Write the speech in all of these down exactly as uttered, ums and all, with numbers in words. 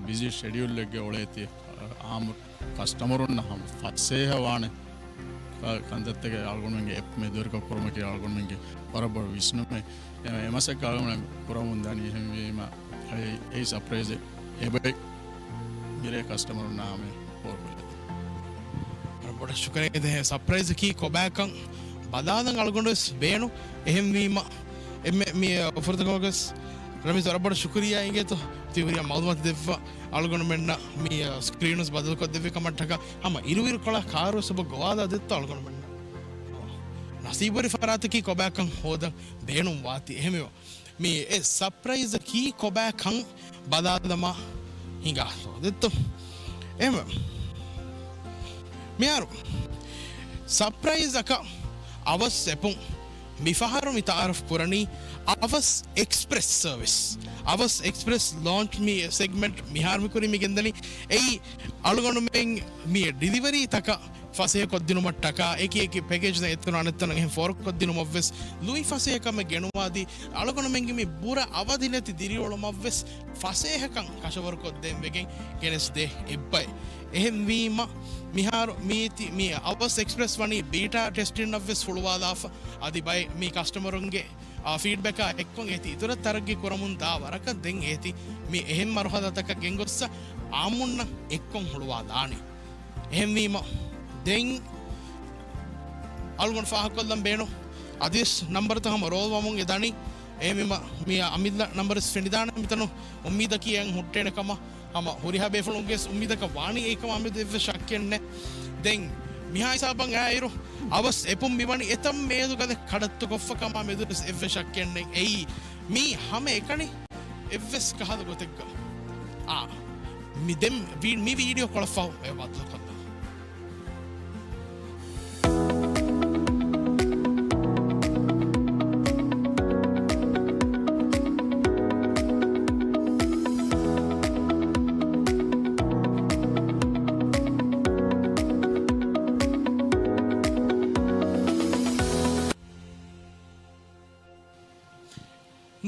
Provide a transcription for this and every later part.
ބިޒީ ޝެޑިއުލްއެއްގެ އުޅޭތީ، އާ، އާއްމު ކަސްޓަމަރުންނަށް ހަމަ ފަސޭހަ ވާނެ ކަ-، ކަންތައްތަކެއް އަޅުގަނޑުމެންގެ އެޕް މެދުވެރިކޮށް ކުރުމަކީ އަޅުގަނޑުމެންގެ ވަރަށް ބޮޑު ވިސްނުމެއް. އެ-، އެ މަސައްކަތް އަޅުގަނޑުމެން ކުރަމުން ދަނީ. އެހެންވީމަ އެ-، އެއީ ސަޕްރައިޒެއް އެބައި މިރޭ ކަސްޓަމަރުންނާ ހަމަ ހޯރުކޮށްލަތީ. ވަރަށް ބޮޑަށް ޝުކުރިއްޔާ. ދެ ސަޕްރައިޒަކީ ކޮބާކަން ބަލާލަން އަޅުގަނޑުވެސް ބޭނު. އެހެންވީމަ އެންމެ މި އޮފަރުތަކަށް ވެސް ރަމީޒް ވަރަށް ބޮޑަށް ޝުކުރިއްޔާ އިނގޭތޯ. ތި ހުރިހާ މައުލޫމާތު ދެއްވާ އަޅުގަނޑުމެންނަށް މި ސްކްރީނުސް ބަދަލުކޮށްދެއްވި ކަމަށްޓަކާ ހަމަ އިރުއިރުކޮޅާ ކާރުވެސް އޮބަ ގޮވާލާ ދެއްތޯ އަޅުގަނޑުމެންނަށް. ނަސީބުވެރި ފަރާތަކީ ކޮބާކަން ހޯދަން ބޭނުން ވާތީ. އެހެންވީމަ މި އެ ސަޕްރައިޒަކީ ކޮބާކަން ބަލާލަމާ ހިނގާ ދެއްތޯ. އެހެންވެ، މިހާރު ސަޕްރައިޒަކަށް އަވަސް އެޕުން މިފަހަރު މި ތައާރަފް ކުރަނީ އަވަސް އެކްސްޕްރެސް ސަރވިސް. އަވަސް އެކްސްޕްރެސް ލޯންޗް މި ސެގްމެންޓް މިހާރު މި ކުރި މި ގެންދަނީ. އެއީ އަޅުގަނޑުމެން މި ޑިލިވަރީ ތަކަށް ފަސޭހަކޮށްދިނުމަށްޓަކާ އެކި އެކި ޕެކޭޖްތައް އެތަނުން އަނެއްތަނަށް އެހެން ފޯރުކޮށްދިނުމަށްވެސް ލުއިފަސޭހަކަމެއް ގެނުވާދީ، އަޅުގަނޑުމެންގެ މި ބުރަ އަވަދި ނެތި ދިރިއުޅުމަށްވެސް ފަސޭހަކަން ކަށަވަރުކޮށްދޭން ވެގެން ގެނެސްދޭ އެއްބައެއް. އެހެންވީމަ، މިހާރު މީތި މި އަވަސް އެކްސްޕްރެސް ވަނީ ބީޓާ ޓެސްޓިންއަށްވެސް ހުޅުވާލާފަ. އަދި ބައެއް މި ކަސްޓަމަރުންގެ، އާ، ފީޑްބެކާ އެއްކޮށް އޭތި އިތުރަށް ތަރައްގީ ކުރަމުން ދާ ވަރަކަށް ދެން އޭތި މި އެހެން މަރުހަލާތަކަށް ގެންގޮއްސަ އާއްމުންނަށް އެއްކޮށް ހުޅުވާލާނީ. އެހެންވީމަ، ދެން އަޅުގަނޑު ފާހަގަކޮށްލަން ބޭނު. އަދިވެސް ނަންބަރުތައް ހަމަ ރޯލް ވަމުން އެ ދަނީ. އެހެންވީމަ، މި އަމިއްލަ ނަންބަރުވެސް ފެނިދާނެ މިތަނު އުއްމީދަކީ އެން ހުއްޓޭނެ ކަމަށް. ހަމަ ހުރިހާ ބޭފުޅުންގެ އުއްމީދަކަށް ވާނީ އެއީ ކަމާ މެދު އެއްވެސް ޝައްކެއް ނެތް. ދެން މިހާ ހިސާބަށް އައިރު އަވަސް އެޕުން މިވަނީ އެތައް މޭލުގަދަ ކަޑައްތުކޮށްފަ ކަމާ މެދުވެސް އެއްވެސް ޝައްކެއް ނެތް. އެއީ މީ ހަމަ އެކަނި އެއްވެސް ކަހަލަ ގޮތެއްގަ. އާ، މި ދެން ވީ-، މި ވީޑިއޯ ކޮޅަށްފަހު އެ ބަދަލުކޮށްލަން.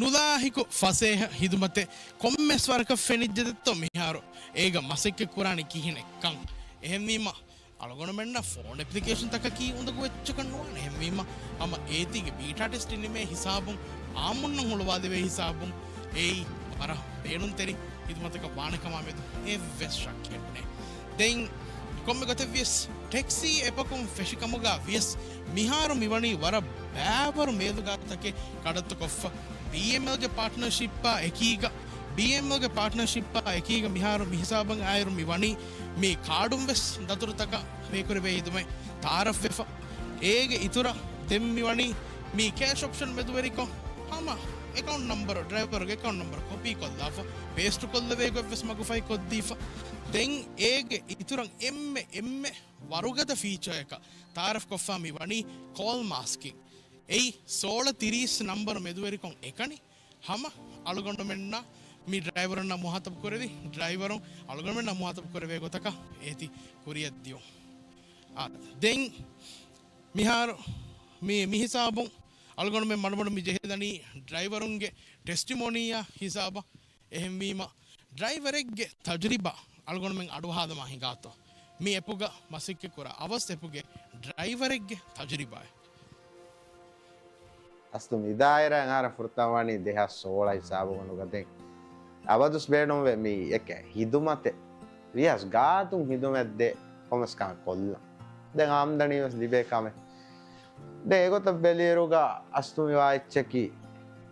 ނުލާހިކު ފަސޭހަ ހިދުމަތެއް ކޮންމެސް ވަރަކަށް ފެނިއްޖެދެއްތޯ މިހާރު އޭގަ މަސައްކަތް ކުރާނީ ކިހިނެއްކަން. އެހެންވީމަ، އަޅުގަނޑުމެންނަށް ފޯން އެޕްލިކޭޝަންތަކަކީ އުނދަގޫ އެއްޗަކަށް ނުވާނެ. އެހެންވީމަ، ހަމަ އޭތީގެ ބީޓާ ޓެސްޓިން ނިމޭ ހިސާބުން، އާއްމުންނަށް ހުޅުވާލެވޭ ހިސާބުން، އެއީ ވަރަށް ބޭނުންތެރި ހިދުމަތަކަށް ވާނެ ކަމާ މެދު އެއްވެސް ޝައްކެއް ނެތް. ދެން ކޮންމެ ގޮތެއްވިޔަސް، ޓެކްސީ އެޕަކުން ފެށިކަމުގަ ވިޔަސް، މިހާރު މިވަނީ ވަރަށް ބައިވަރު މޭލުގާތަކެއް ކަޑައްތުކޮށްފަ. ބީއެމްއެލްގެ ޕާޓްނަރޝިޕާ އެކީގަ، ބީއެމްއެލްގެ ޕާޓްނަރޝިޕާ އެކީގަ މިހާރު މިހިސާބަށް އައިރު މިވަނީ މި ކާޑުން ވެސް ދަތުރުތަކަށް ބޭކުރެވޭ ހިދުމަތް ތައާރަފްވެފަ. އޭގެ އިތުރަށް ދެން މިވަނީ މި ކޭޝް އޮޕްޝަން މެދުވެރިކޮށް، ހަމަ އެކައުންޓް ނަމްބަރު، ޑްރައިވަރުގެ އެކައުންޓް ނަމްބަރު ކޮޕީ ކޮށްލާފަ، ޕޭސްޓު ކޮށްލެވޭ ގޮތްވެސް މަގުފަހި ކޮށްދީފަ. ދެން އޭގެ އިތުރަށް އެންމެ، އެންމެ ވަރުގަދަ ފީޗާއަކަށް ތައާރަފްކޮށްފަ މި ވަނީ ކޯލް މާސްކިން. އެއީ ސޯޅަ ތިރީސް ނަންބަރު މެދުވެރިކޮށް އެކަނި ހަމަ އަޅުގަނޑުމެންނަށް މި ޑްރައިވަރުންނާ މުހާތަބު ކުރެވި، ޑްރައިވަރުން އަޅުގަނޑުމެންނާ މުހާތަބު ކުރެވޭ ގޮތަކަށް އޭތި ކުރިއަށް ދިޔުން. އާ، ދެން މިހާރު މި، މި ހިސާބުން އަޅުގަނޑުމެން މަޑުމަޑުން މި ޖެހިދަނީ ޑްރައިވަރުންގެ ޓެސްޓިމޯނީއާ ހިސާބަށް. އެހެންވީމަ، ޑްރައިވަރެއްގެ ތަޖުރިބާ އަޅުގަނޑުމެން އަޑުއަހާލަމާ ހިނގާތޯ؟ މި އެޕުގަ މަސައްކަތްކުރާ އަވަސް އެޕުގެ ޑްރައިވަރެއްގެ ތަޖުރިބާއެއް. އަސްލު މި ދާއިރާ އަހަރަށް ފުރަތަމަ ވަނީ ދެހާސް ސޯޅަ ހިސާބުގަނޑުގަ. ދެން އަބަދުސް ބޭނުންވޭ މި އެކެއް ހިދުމަތެއް ވިޔަސް ގާތުން ހިދުމަތް ދޭ ކޮންމެސް ކަމެއް ކޮށްލަން. ދެން އާމްދަނީ ވެސް ލިބޭ ކަމެއް. ދެން އެގޮތަށް ބެލިއިރުގަ އަސްލު މި ވާ އެއްޗަކީ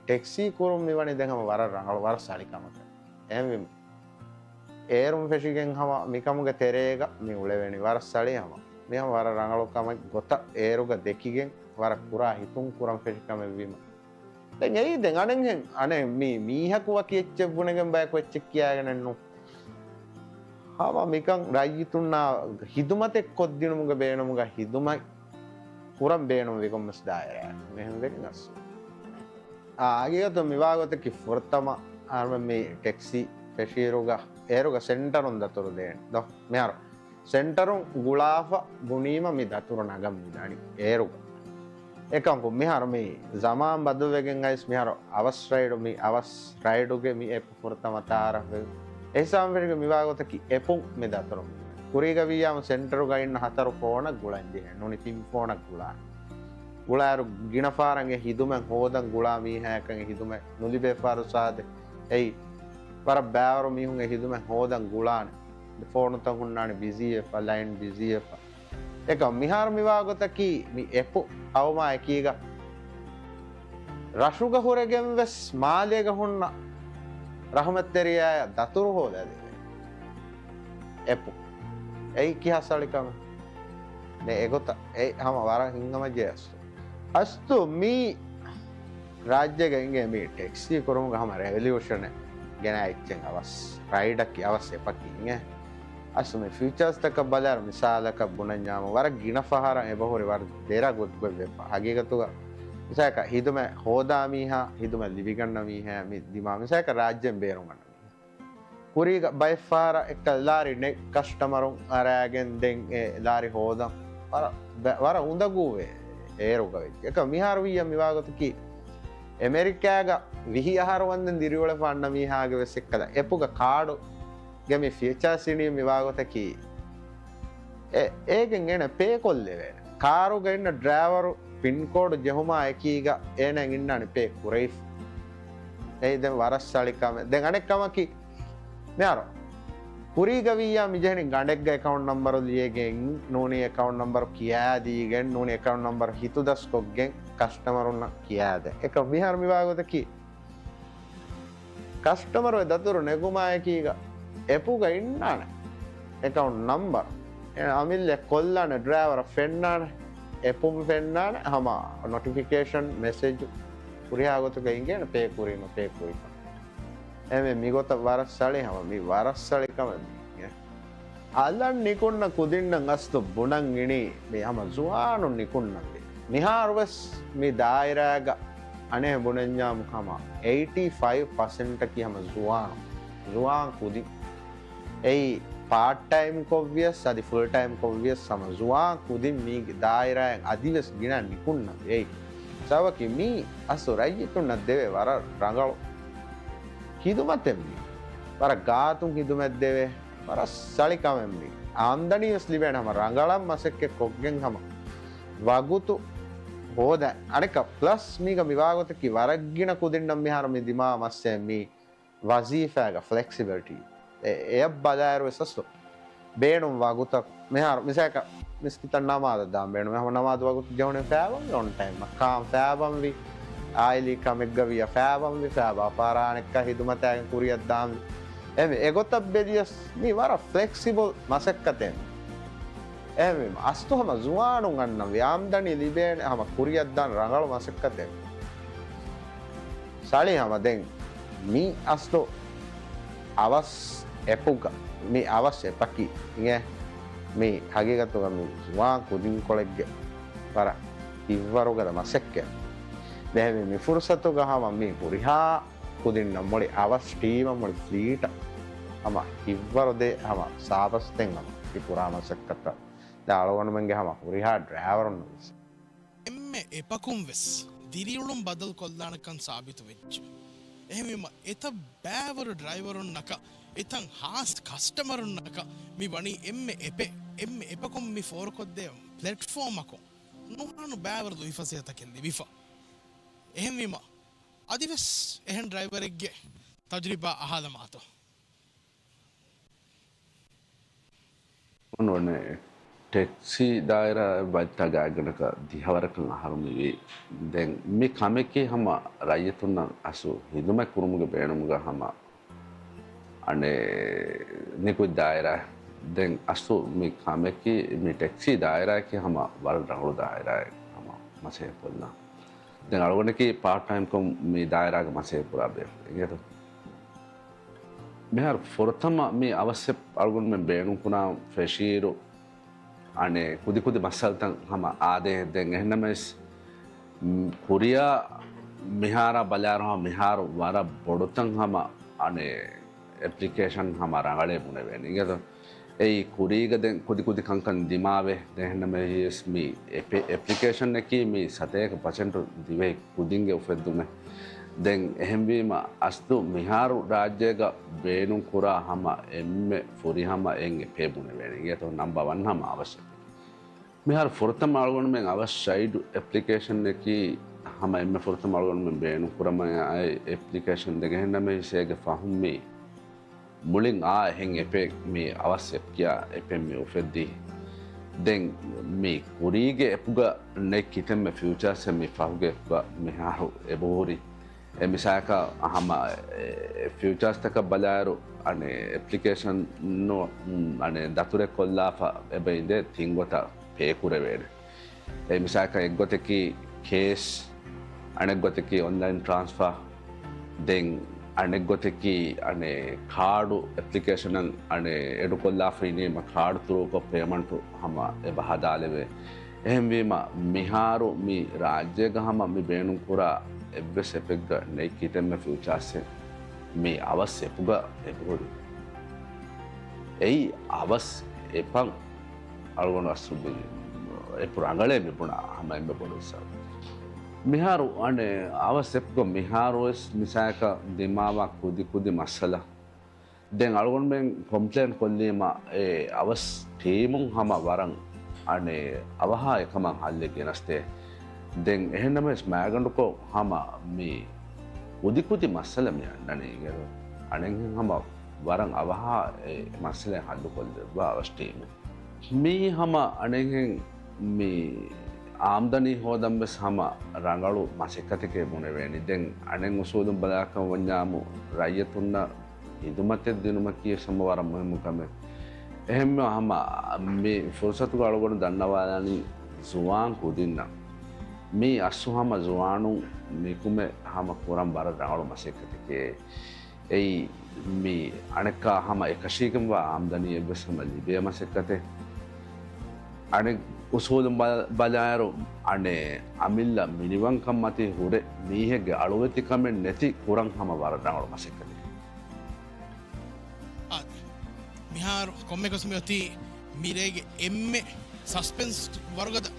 ޓެކްސީ ކުރުން މި ވަނީ ދެން ހަމަ ވަރަށް ރަނގަޅު، ވަރަށް ސަޅި ކަމަކަށް. އެހެންވީމަ، އޭރުން ފެށިގެން ހަމަ މިކަމުގެ ތެރޭގަ މި އުޅެވެނީ ވަރަށް ސަޅި ހަމަ. މި ހަމަ ވަރަށް ރަނގަޅު ކަމެއް ގޮތަށް އޭރުގަ ދެކިގެން ވަރަށް ކުރާ ހިތުން ކުރަން ފެށި ކަމެއްވީމަ. ދެން އެއީ ދެން އަނެއްހެން، އަނެއް މީ މީހަކު ވަކި އެއްޗެއް ބުނެގެން ބަޔަކު އެއްޗެއް ކިޔާގެނެއް ނޫން. ހަމަ މިކަން ރައްޔިތުންނާ ހިދުމަތެއް ކޮށްދިނުމުގެ ބޭނުމުގަ ހިދުމަތް ކުރަން ބޭނުންވި ކޮންމެސް ދާއިރާއެއް މެހެން ވެގެން އަސް. އާ، ހަގީގަތުން މިވާގޮތަކީ ފުރަތަމަ އަހަރުމެން މި ޓެކްސީ ފެށިއިރުގަ އޭރުގަ ސެންޓަރުން ދަތުރު ދޭނެ ދޯ؟ މިހާރު ސެންޓަރުން ގުޅާފަ ބުނީމަ މި ދަތުރު ނަގަން މިދާނީ އޭރުގަ. އެކަމަކު މިހާރު މި ޒަމާން ބަދަލުވެގެން އައިސް މިހާރު އަވަސް ރައިޑު، މި އަވަސް ރައިޑުގެ މި އެޕް ފުރަތަމަ ތައާރަފްވެ އެހިސާބުން ފެށިގެން މިވާގޮތަކީ އެޕުން މި ދަތުރު. ކުރީގަ ވިއްޔާމު ސެންޓަރުގަ އިންނަ ހަތަރު ފޯނަށް ގުޅަން ޖެހޭ. ނޫނީ ތިން ފޯނަށް ގުޅާނެ. ގުޅާއިރު ގިނަ ފަހަރަށް އެ ހިދުމަތް ހޯދަން ގުޅާ މީހާއަކަށް އެ ހިދުމަތް ނުލިބޭ ފަހަރު ސާދެ. އެއީ ވަރަށް ބައިވަރު މީހުން އެ ހިދުމަތް ހޯދަން ގުޅާނެ. ފޯނުތައް ހުންނާނެ ބިޒީވެފަ، ލައިން ބިޒީވެފަ. އެކަމް މިހާރު މިވާގޮތަކީ މި އެޕު އައުމާ އެކީގަ ރަށުގަ ހުރެގެން ވެސް މާލޭގަ ހުންނަ ރަހުމަތްތެރިޔާއަށް ދަތުރު ހޯދާ ދެވޭ އެޕު. އެއީ ކިހާ ސަޅިކަމެއް؟ ދެ އެގޮތަށް އެ ހަމަ ވަރަށް ހިތްހަމަޖެހޭ އަސްލު. އަސްލު މީ ރާއްޖޭގަ އިނގޭ މި ޓެކްސީ ކުރުމުގަ ހަމަ ރެވޮލިއުޝަނެއް ގެނައި އެއްޗެއް އަވަސް ރައިޑަކީ އަވަސް އެޕަކީ އިނގޭ. އަސްލު މި ފީޗާސްތަކަށް ބަލާއިރު މިސާލަކަށް ބުނަންޏާމު ވަރަށް ގިނަ ފަހަރަށް އެބަހުރި ވަރަށް ދެރަ ގޮތްގޮތް ވެފަ. ހަގީގަތުގަ މިސާލަކަށް ހިދުމަތް ހޯދާ މީހާ، ހިދުމަތް ލިބިގަންނަ މީހާ މި ދިމާ މިސާލަކަށް ރާއްޖޭން ބޭރުން ގަންނަ މީހާ. ކުރީގަ ބައެއްފަހަރަށް އެއްކަލަ ލާރި ނެތް ކަސްޓަމަރުން އަރާގެން ދެން އެ ލާރި ހޯދަން ވަރަށް ބަ-، ވަރަށް އުނދަގޫވޭ އޭރުގަ ވެއްޖެ. އެކަމް މިހާރު ވިއްޔަ މިވާގޮތަކީ އެމެރިކާގަ ވިހި އަހަރު ވަންދެން ދިރިއުޅެފަ އަންނަ މީހާގެ ވެސް އެއްކަލަ އެޕުގަ ކާޑުގެ މި ފީޗާސް އިނީ މިވާގޮތަކީ އެ-، އޭގެން އޭނަ ޕޭ ކޮށްލެވޭނެ. ކާރުގަ އިންނަ ޑްރައިވަރު ޕިންކޯޑު ޖެހުމާ އެކީގަ އޭނައަށް އިންނާނެ ޕޭ ކުރެވިފަ. އެއީ ދެން ވަރަށް ސަޅި ކަމެއް. ދެން އަނެއް ކަމަކީ، މިހާރު ކުރީގަ ވިއްޔާ މިޖެހެނީ ގަނޑެއްގަ އެކައުންޓް ނަމްބަރު ލިޔެގެން، ނޫނީ އެކައުންޓް ނަމްބަރު ކިޔާދީގެން، ނޫނީ އެކައުންޓް ނަމްބަރު ހިތުދަސްކޮށްގެން ކަސްޓަމަރުންނަށް ކިޔާދޭ. އެކަމް މިހާރު މިވާގޮތަކީ، ކަސްޓަމަރު އެ ދަތުރު ނެގުމާއެކީގަ އެޕުގަ އިންނާނެ އެކައުންޓް ނަމްބަރު. އެ އަމިއްލަ ކޮށްލާނެ، ޑްރައިވަރަށް ފެންނާނެ، އެޕުން ފެންނާނެ، ހަމަ ނޮޓިފިކޭޝަން މެސެޖު ހުރިހާ ގޮތުގަ އިނގޭނެ ޕޭ ކުރީމަ، ޕޭ ކުރީމަ. އެހެންވެ މިގޮތަށް ވަރަށް ސަޅި ހަމަ، މި ވަރަށް ސަޅި ކަމެއް މީ. އަލަށް ނިކުންނަ ކުދިންނަށް އަސްލު ބުނަން އިނީ މި ހަމަ ޒުވާނުން ނިކުންނަންވީ. މިހާރުވެސް މި ދާއިރާގަ އަނެއް ބުނަންޏާމު ހަމަ އެއިޓީ ފައިވް ޕަސެންޓަކީ ހަމަ ޒުވާނު، ޒުވާން ކުދިން. އެއީ ޕާޓް ޓައިމް ކޮށްވިޔަސް އަދި ފުލް ޓައިމް ކޮށްވިޔަސް ހަމަ ޒުވާން ކުދިން މީގެ ދާއިރާއިން އަދިވެސް ގިނަ ނިކުންނަން އެއީ. ސަބަބަކީ މީ އަސްލު ރައްޔިތުންނަށް ދެވޭ ވަރަށް ރަނގަޅު ހިދުމަތެއް މީ. ވަރަށް ގާތުން ހިދުމަތް ދެވޭ ވަރަށް ސަޅި ކަމެއް މީ. އާމްދަނީ ވެސް ލިބޭނެ ހަމަ ރަނގަޅަށް މަސައްކަތް ކޮށްގެން ހަމަ ވަގުތު ހޯދަ. އަނެއްކާ ޕްލަސް މީގަ މިވާގޮތަކީ ވަރަށް ގިނަ ކުދިންނަށް މިހާރު މި ދިމާ މައްސަލައެއް މީ. ވަޒީފާގަ ފްލެކްސިބިލިޓީ. އެ-، އެއަށް ބަލާއިރު ވެސް އަސްލު ބޭނުން ވަގުތަށް މިހާރު މިސާލަކަށް މިސްކިތަށް ނަމާދަށް ދާން ބޭނުން ހަމަ ނަމާދު ވަގުތު ޖެހުނީ ފައިބަންވީ އޮން ޓައިމް ކާން ފައިބަންވީ އާއިލީ ކަމެއްގަ ވިޔަ ފައިބަންވީ ފައިބާ ފާރާނެއްކާ ހިދުމަތާގެން ކުރިއަށް ދާންވީ. އެމެ އެގޮތަށް ބެލިޔަސް މީ ވަރަށް ފްލެކްސިބަލް މަސައްކަތެއް. އެހެންވީމަ އަސްތު ހަމަ ޒުވާނުން އަންނަންވީ އާމްދަނީ ލިބޭނެ ހަމަ ކުރިއަށްދާން ރަނގަޅު މަސައްކަތެއް. ސަޅި ހަމަ ދެން މި އަސްލު އަވަސް އެޕުގަ މި އަވަސް އެޕަކީ އިނގޭ މި ހަގީގަތުގަ މި ޒުވާން ކުދިންކޮޅެއްގެ ވަރަށް ހިއްވަރުގަދަ މަސައްކަތް. ދެހެވި މި ފުރުސަތުގަ ހަމަ މި ހުރިހާ ކުދިންނަށް މުޅި އަވަސް ޓީމަށް މުޅި ފްލީޓަށް ހަމަ ހިއްވަރު ދޭ ހަމަ ސާބަސްތެން ހަމަ މި ކުރާ މަސައްކަތަށް ދެ އަޅުގަނޑުމެންގެ ހަމަ ހުރިހާ ޑްރައިވަރުންނަށް ވެސް. އެންމެ އެޕަކުން ވެސް ދިރިއުޅުން ބަދަލު ކޮށްލާނެކަން ސާބިތު ވެއްޖެ. އެހެންވީމަ އެތައް ބައިވަރު ޑްރައިވަރުންނަކަށް އެތައް ހާސް ކަސްޓަމަރުންނަކަށް މި ވަނީ އެންމެ އެޕެއް، އެންމެ އެޕަކުން މި ފޯރުކޮށްދޭ ޕްލެޓްފޯމަކުން ނުހާނު ބައިވަރު ލުއިފަސޭހަތަކެއް ލިބިފަ. އެހެންވީމަ އަދިވެސް އެހެން ޑްރައިވަރެއްގެ ތަޖުރިބާ އަހާލަމާތޯ؟ އޮން އޮން ޓެކްސީ ދާއިރާ ބައްތާ ގާތްގަނޑަކަށް ދިހަވަރަކަށް އަހަރު މިވީ. ދެން މި ކަމެކީ ހަމަ ރައްޔިތުންނަށް އަސްލު ހިދުމަތް ކުރުމުގެ ބޭނުމުގަ ހަމަ އަނެއް ނިކުތް ދާއިރާ. ދެން އަސްލު މި ކަމެކީ މި ޓެކްސީ ދާއިރާއަކީ ހަމަ ވަރަށް ރަނގަޅު ދާއިރާއެއް ހަމަ މަސައްކަތް ކޮށްލާ. ދެން އަޅުގަނޑަކީ ޕާޓް ޓައިމްކޮށް މި ދާއިރާގަ މަސައްކަތް ކުރާ ބޭފުޅެއް އިނގޭތޯ. މިހާރު ފުރަތަމަ މި އަވަސްއެޕް އަޅުގަނޑުމެން ބޭނުންކުރާން ފެށިއިރު، އަނެއް ކުދިކުދި މައްސަލަތައް ހަމަ އާދޭ. ދެން އެހެންނަމަވެސް، މް، ކުރިއަށް މިހާރާ ބަލާއިރު ހަމަ މިހާރު ވަރަށް ބޮޑުތަން ހަމަ އަނެއް އެޕްލިކޭޝަން ހަމަ ރަނގަޅޭ ބުނެވޭނެ. އިނގޭތޯ؟ އެއީ ކުރީގަ ދެން ކުދިކުދި ކަންކަން ދިމާވޭ. ދެން އެހެންނަމަވެސް މި އެޕް-، އެޕްލިކޭޝަންއަކީ މި ސަތޭކަ ޕަސެންޓު ދިވެހި ކުދިންގެ އުފެއްދުމެއް. ދެން އެހެންވީމަ، އަސްލު މިހާރު ރާއްޖޭގަ ބޭނުން ކުރާ ހަމަ އެންމެ ފުރިހަމަ އެއް އެޕެއް ބުނެވޭނެ. އިނގޭތޯ ނަމްބަ ވަން ހަމަ އަވަސް އެޕެއް. މިހާރު ފުރަތަމަ އަޅުގަނޑުމެން އަވަސް ޝައިޑް އެޕްލިކޭޝަންއަކީ ހަމަ އެންމެ ފުރަތަމަ އަޅުގަނޑުމެން ބޭނުން ކުރަމަ އައި އެޕްލިކޭޝަން ދެން އެހެންނަމަވެސް އޭގެ ފަހުން މި މުޅިން އާ އެހެން އެޕެއް މި އަވަސް އެޕް ކިޔާ އެޕެއް މި އުފެއްދީ. ދެން މި ކުރީގެ އެޕުގަ ނެތް ކިތަންމެ ފިއުޗާސް އެއް މި ފަހުގެ އެޕްގަ މިހާރު އެބަހުރި. އެ މިސާލަކަށް ހަމަ އެ ފިއުޗާސްތަކަށް ބަލާއިރު އަނެއް އެޕްލިކޭޝަން އަނެއް ދަތުރެއް ކޮށްލާފަ އެބަ އިނދެ ތިން ގޮތަށް ޕޭ ކުރެވޭނެ. އެ މިސާލަކަށް އެއްގޮތަކީ ކޭޝް، އަނެއްގޮތަކީ އޮންލައިން ޓްރާންސްފާ، ދެން އަނެއްގޮތަކީ އަނެއް ކާޑު އެޕްލިކޭޝަނަށް އަނެއް އެޑުކޮށްލާފައިނީމަ ކާޑު ތުރޫކޮށް ޕޭމަންޓު ހަމަ އެބަ ހަދާލެވޭ. އެހެންވީމަ މިހާރު މި ރާއްޖޭގަ ހަމަ މި ބޭނުންކުރާ އެއްވެސް އެޕެއްގަ ނެތް ކިތަންމެ ފިއުޗާސްއެއް މި އަވަސް އެޕުގަ އެބަހުރި. އެއީ އަވަސް އެޕަށް އަޅުގަނޑު އަސްލު އެޕު ރަނގަޅޭ މި ބުނާ ހަމަ އެންމެ ބޮޑު ހިސާބު. މިހާރު އަނެއް އަވަސް އެޕްގަ މިހާރުވެސް މިސާލަކަށް ދިމާވާ ކުދި ކުދި މައްސަލަ. ދެން އަޅުގަނޑުމެން ކޮމްޕްލޭން ކޮށްލީމަ އެ އަވަސް ޓީމުން ހަމަ ވަރަށް އަނެއް އަވަހާ އެކަމަށް ހައްލެއް ގެނަސްދޭ. ދެން އެހެންނަމަވެސް މައިގަނޑުކޮށް ހަމަ މި ކުދި ކުދި މައްސަލަ މި އަންނަނީ އަނެއްހެން ހަމަ ވަރަށް އަވަހާ އެ މައްސަލައެއް ހައްލުކޮށްލެއްވާ އަވަސް ޓީމުން. މީ ހަމަ އަނެއްހެން މި އާމްދަނީ ހޯދަން ވެސް ހަމަ ރަނގަޅު މަސައްކަތެކޭ ބުނެވޭނީ. ދެން އަނެއް އުސޫލުން ބަލާކަށް ވަންޏާމު ރައްޔިތުންނަށް ހިދުމަތެއް ދިނުމަކީ ވެސް ހަމަ ވަރަށް މުހިއްމު ކަމެއް. އެހެންވެ ހަމަ މި ފުރުސަތުގަ އަޅުގަނޑު ދަންނަވާލާނީ ޒުވާން ކުދިންނަށް. މީ އަސްލު ހަމަ ޒުވާނުން ނިކުމެ ހަމަ ކުރަން ވަރަށް ރަނގަޅު މަސައްކަތެކޭ. އެއީ މި އަނެއްކާ ހަމަ އެކަށީގެންވާ އާމްދަނީއެއްވެސް ހަމަ ލިބޭ މަސައްކަތެއް. އަނެއް އުސޫލުން ބަ-، ބަލާއިރު، އަނެއް އަމިއްލަ މިނިވަންކަން މަތީ ހުރެ މީހެއްގެ އަޅުވެތިކަމެއް ނެތި ކުރަން ހަމަ ވަރަށް ރަނގަޅު މަސައްކަތެއް. އާދެ، މިހާރު ކޮންމެއަކަސް މިއޮތީ މިރޭގެ އެންމެ ސަސްޕެންސް ވަރުގަދަ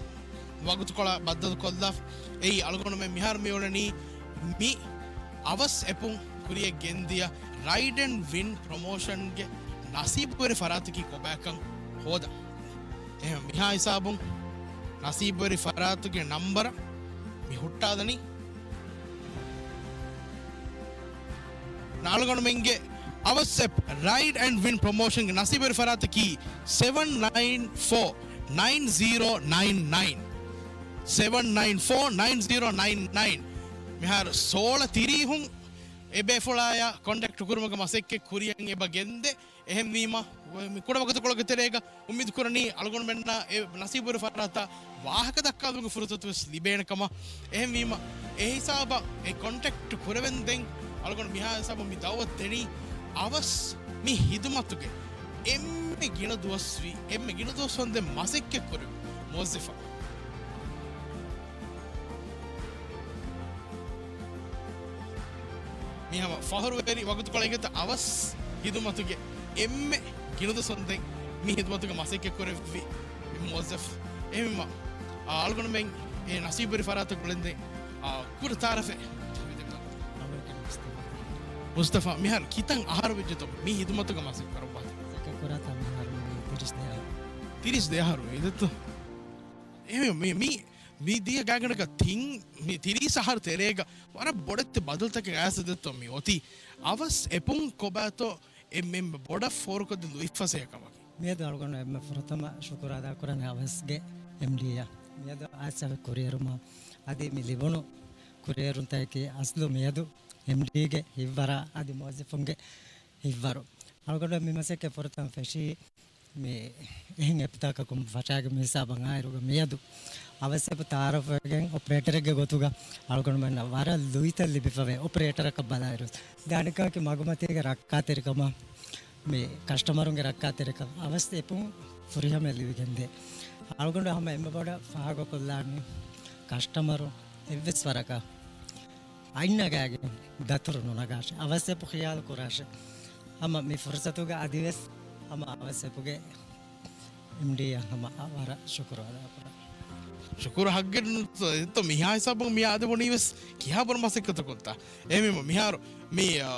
ވަގުތުކޮޅާ ބައްދަލުކޮށްލާފަ. އެއީ އަޅުގަނޑުމެން މިހާރު މިއުޅެނީ މި އަވަސް އެޕުން ކުރިޔަށް ގެންދިޔަ ރައިޑް އެންޑް ވިން ޕްރޮމޯޝަންގެ ނަސީބުވެރި ފަރާތަކީ ކޮބާކަން ހޯދަން. އެހެން މިހާ ހިސާބުން ނަސީބުވެރި ފަރާތުގެ ނަންބަރަށް މި ހުއްޓާލަނީ. އަޅުގަނޑުމެންގެ އަވަސް އެޕް ރައިޑް އެންޑް ވިން ޕްރޮމޯޝަންގެ ނަސީބުވެރި ފަރާތަކީ ސެވަން ނައިން ފޯ ނައިން ޒީރޯ ނައިން ނައިން. ސެވަން ނައިން ފޯ ނައިން ޒީރޯ ނައިން ނައިން. މިހާރު ސޯޅަ ތިރީހުން އެބޭފުޅާޔާ ކޮންޓެކްޓް ކުރުމުގެ މަސައްކަތް ކުރިޔަށް އެބަ ގެންދޭ. އެހެންވީމަ، މި ކުޑަ ވަގުތުކޮޅުގެ ތެރޭގަ އުއްމީދު ކުރަނީ އަޅުގަނޑުމެންނަށް އެ ނަސީބުވެރި ފަރާތާ ވާހަކަ ދައްކާލުމުގެ ފުރުސަތު ވެސް ލިބޭނެ ކަމަށް. އެހެންވީމަ، އެ ހިސާބަށް އެ ކޮންޓެކްޓް ކުރެވެން ދެން އަޅުގަނޑު މިހާ ހިސާބަށް މި ދައުވަތު ދެނީ އަވަސް މި ހިދުމަތުގެ އެންމެ ގިނަ ދުވަސްވީ، އެންމެ ގިނަ ދުވަސްވަންދެން މަސައްކަތް ކުރި މުވައްޒަފާ. މި ހަމަ ފަހުރުވެރި ވަގުތުކޮޅެއްގެ އަވަސް ހިދުމަތުގެ އެންމެ ގިނަ ދުވަސްވަންދެން މި ހިދުމަތުގެ މަސައްކަތް ކުރެއްވި މުވައްޒަފް. އެހެންވީމަ، އާ، އަޅުގަނޑުމެން އެ ނަސީބުވެރި ފަރާތަށް ގުޅެންދެން، އާ، ކުރި ތައާރަފެއް. މުސްތަފާ، މިހާރު ކިތަން އަހަރު ވެއްޖެތޯ މި ހިދުމަތުގަ މަސައްކަތް ކުރައްވާތީ؟ މަސައްކަތް ކުރާތާ މިހާރު މި ތިރީސް ދެ އަހަރު. ތިރީސް ދެ އަހަރު ވެއްޖެތޯ؟ އެހެންވީމަ، މި، މި މި ދިޔަ ގާތްގަނޑަކަށް ތިން، މި ތިރީސް އަހަރު ތެރޭގަ ވަރަށް ބޮޑެތި ބަދަލުތަކެއް އައިސް ދެއްތޯ މި އޮތީ. އަވަސް އެޕުން ކޮބާތޯ އެންމެ ބޮޑަށް ފޯރުކޮށްދިން ލުއިފަސޭހަ ކަމަކީ. މިއަދު އަޅުގަނޑު އެންމެ ފުރަތަމަ ޝުކުރު އަދާކުރަނީ އަވަސްގެ އެމްޑީއަށް. މިއަދު އައިސް ކުރިއެރުމަށް އަދި މި ލިބުނު ކުރިއެރުންތަކަކީ އަސްލު މިއަދު އެމްޑީގެ ހިތްވަރާ އަދި މުވައްޒަފުންގެ ހިތްވަރު. އަޅުގަނޑު މި މަސައްކަތް ފުރަތަމަ ފެށީ މި އެހެން އެޕްތަކަކުން ފަށާގެން މި ހިސާބަށް އާއިރުގަ މިއަދު އަވަސް އެޕް ތައާރަފްވެގެން އޮޕަރޭޓަރެއްގެ ގޮތުގަ އަޅުގަނޑުމެންނަށް ވަރަށް ލުއިތައް ލިބިފަވޭ އޮޕަރޭޓަރަކަށް ބަލާއިރު. ދެ އަނެއްކާކީ މަގުމަތީގެ ރައްކާތެރިކަމަށް މި ކަސްޓަމަރުންގެ ރައްކާތެރިކަން އަވަސް އެޕުން ފުރިހަމައަށް ލިބިގެންދޭ. އަޅުގަނޑު ހަމަ އެންމެ ބޮޑަށް ފާހަގަކޮށްލާނީ ކަސްޓަމަރު އެއްވެސް ވަރަކަށް އަތްނަގާގެން ދަތުރު ނުނަގާށޭ. އަވަސް އެޕު ޚިޔާލު ކުރާށޭ. ހަމަ މި ފުރުސަތުގަ އަދިވެސް ހަމަ އަވަސް އެޕުގެ އެމްޑީއަށް ހަމަ ވަރަށް ޝުކުރު އަދާކުރަން. ޝުކުރު ހައްގެއް ނުތޯ މިހާ ހިސާބުން މި އާދެ ބުނީ ވެސް ކިހާ ބޮޑު މަސައްކަތަކުންތަ. އެހެންވީމަ މިހާރު މި، އާ،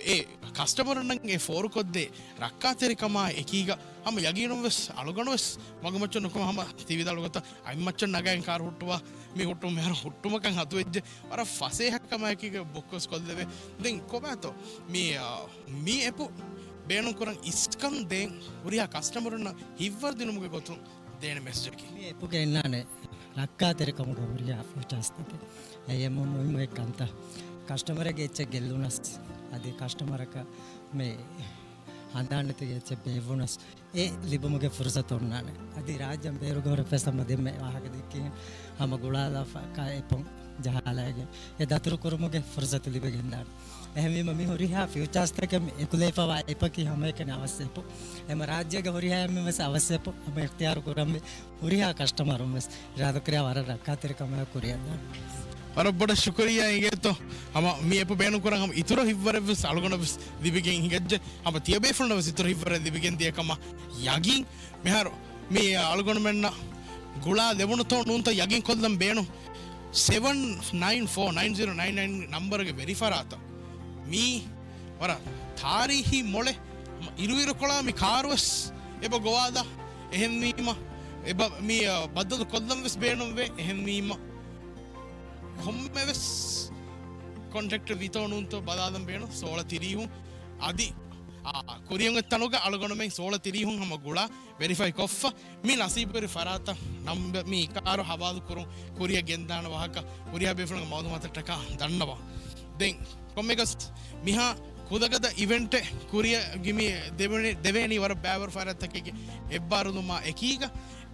އެ ކަސްޓަމަރުންނަށް އެ ފޯރުކޮށްދޭ ރައްކާތެރިކަމާ އެކީގަ ހަމަ ޔަގީނުން ވެސް އަޅުގަނޑު ވެސް މަގުމައްޗަށް ނުކުމެ ހަމަ ތި ވިދާޅު ގޮތަށް އަތްމައްޗަށް ނަގައިން ކާރު ހުއްޓުވާ މި ހުއްޓުން މިހާރު ހުއްޓުމަކަށް ހަދުވެއްޖެ. ވަރަށް ފަސޭހަކަމާއެކީގަ ބުކްކޮސް ކޮށްލެވޭ. ދެން ކޮބާތޯ މި، އާ، މި އެޕު ބޭނުންކުރަން އިސްކަން ދޭން ހުރިހާ ކަސްޓަމަރުންނަށް ހިތްވަރު ދިނުމުގެ ގޮތުން ދޭނެ މެސެޖަކީ. މި އެޕުގެ އިންނާނެ ރައްކާތެރިކަމުގެ ހުރިހާ ފީޗާސްތަކެއް. އެއީ އެންމެ މުހިއްމު އެއް ކަންތައް. ކަސްޓަމަރެއްގެ އެއްޗެއް ގެއްލުނަސް، އަދި ކަސްޓަމަރަކަށް މި ހަނދާންނެތި އެއްޗެއް ބޭއްވުނަސް، އެ ލިބުމުގެ ފުރުސަތު އޮންނާނެ. އަދި ރާއްޖޭން ބޭރުގަ ހުރެ ފެސް ހަމަ ދެންމެ ވާހަކަ ދެއްކިހެން ހަމަ ގުޅާލާފަ ކާ އެޕުން ޖަހާލައިގެން އެ ދަތުރުކުރުމުގެ ފުރުސަތު ލިބިގެންދާނެ. އެހެންވީމަ މި ހުރިހާ ފީޗާސްތަކެއް މި އެކުލެވިފައިވާ އެޕަކީ ހަމައެކަނި އަވަސް އެޕު. އެމަ ރާއްޖޭގެ ހުރިހާ އެންމެން ވެސް އަވަސް އެޕު ހަމަ އިޚްތިޔާރު ކުރަންވީ ހުރިހާ ކަސްޓަމަރުން ވެސް އިރާދަކުރިޔާ ވަރަށް ރައްކާތެރިކަމާ ކުރިއަށްދާނެ. ވަރަށް ބޮޑަށް ޝުކުރިއްޔާ އިނގޭތޯ. ހަމަ މި އެޕު ބޭނުންކުރަން ހަމަ އިތުރު ހިތްވަރެއްވެސް އަޅުގަނޑަށްވެސް ލިބިގެން ހިނގައްޖެ. ހަމަ ތިޔަބޭފުޅުންނަށްވެސް އިތުރު ހިތްވަރެއް ލިބިގެން ދިޔަ ކަމަށް ޔަގީން. މިހާރު މި އަޅުގަނޑުމެންނަށް ގުޅާ ލެވުނުތޯ ނޫންތޯ ޔަގީން ކޮށްލަން ބޭނުން. ސެވަން ނައިން ފޯ ނައިން ޒީރޯ ނައިން ނައިން ނަންބަރުގެ ވެރިފަރާތަށް މީ ވަރަށް ތާރީހީ މޮޅެއް. އިރުއިރުކޮޅާ މި ކާރުވެސް އެބަ ގޮވާލާ. އެހެންވީމަ އެބަ މި، އަ، ބައްދަލު ކޮށްލަން ވެސް ބޭނުންވޭ. އެހެންވީމަ ކޮންމެވެސް ކޮންޓްރެކްޓަރ ވިތޯ ނޫންތޯ ބަލާލަން ބޭނުން ސޯޅަ ތިރީހުން. އަދި، އާ، ކުރިއަށް އޮތްތަނުގަ އަޅުގަނޑުމެން ސޯޅަ ތިރީހުން ހަމަ ގުޅާ ވެރިފައި ކޮށްފަ. މި ނަސީބުވެރި ފަރާތަށް ނަމްބަ-، މި ކާރު ހަވާލު ކުރުން ކުރިއަށް ގެންދާނެ ވާހަކަ ހުރިހާ ބޭފުޅުންގެ މައުލޫމާތަށްޓަކާ ދަންނަވާ. ދެން ކޮންމެގަސް މިހާ ކުލަގަދަ އިވެންޓެއް ކުރިއަށް މި ދެވެނީ، ދެވޭނީ ވަރަށް ބައިވަރު ފަރާތްތަކެއްގެ އެއްބާރުލުމާ އެކީގަ.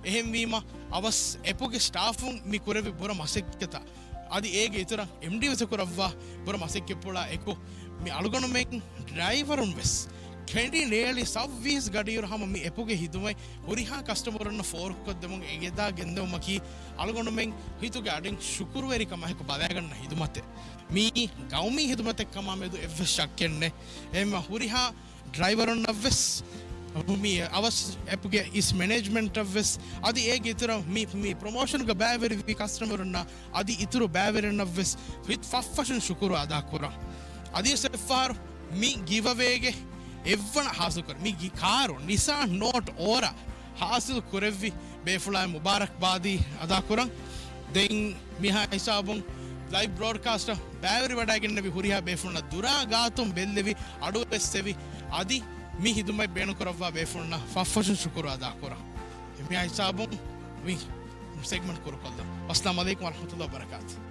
އެހެންވީމަ އަވަސް އެޕުގެ ސްޓާފުން މި ކުރެއްވި ބުރަ މަސައްކަތަށް އަދި އޭގެ އިތުރަށް އެމްޑީ ވެސް ކުރައްވާ ބުރަ މަސައްކަތްޕުޅާ އެކު، މި އަޅުގަނޑުމެން ޑްރައިވަރުން ވެސް ކެނޑި ނޭޅި ސައުވީސް ގަޑިއިރު ހަމަ މި އެޕުގެ ހިދުމަތް ހުރިހާ ކަސްޓަމަރުންނަށް ފޯރުކޮށްދެމުން އެގެދާ ގެންދެވުމަކީ އަޅުގަނޑުމެން ހިތުގެ އަޑިން ޝުކުރުވެރިކަމާއެކު ބަލައިގަންނަ ހިދުމަތެއް. މީ ގައުމީ ހިދުމަތެއްކަމާ މެދު އެއްވެސް ޝައްކެއްނެއް. އެހެންވީމަ ހުރިހާ ޑްރައިވަރުންނަށްވެސް، މި އަވަސް އެޕުގެ އިސް މެނޭޖްމަންޓަށްވެސް، އަދި އޭގެ އިތުރަށް މި، މި ޕްރޮމޯޝަންގަ ބައިވެރިވި ކަސްޓަމަރުންނަށް އަދި އިތުރު ބައިވެރިންނަށްވެސް ހިތް ފަށްފަށުން ޝުކުރު އަދާކުރަން. އަދިވެސް އެއްފަހަރު މި ގިވަވޭގެ އެއްވަނަ ހާސިލްކުރި، މި ގި ކާރު ނިސާން ނޯޓް އޯރަ ހާސިލް ކުރެއްވި ބޭފުޅާއި މުބާރަކްބާދީ އަދާކުރަން. ދެން މިހާ ހިސާބުން ލައިވް ބްރޯޑްކާސްޓަށް ބައިވެރިވަޑައިގެންނެވި ހުރިހާ ބޭފުޅުންނަށް ދުރާ ގާތުން ބެއްލެވި އަޑުއެއްސެވި އަދި މި ހިދުމަތް ބޭނުންކުރައްވާ ބޭފުޅުންނަށް ފަށްފަށުން ޝުކުރު އަދާކުރަން. މިހާ ހިސާބުން މި ސެގްމަންޓް ކުރުކޮށްލަން. އައްސަލާމު ޢަލައިކުމް ވަރަޙްމަތުﷲ ވަބަރަކާތުހު.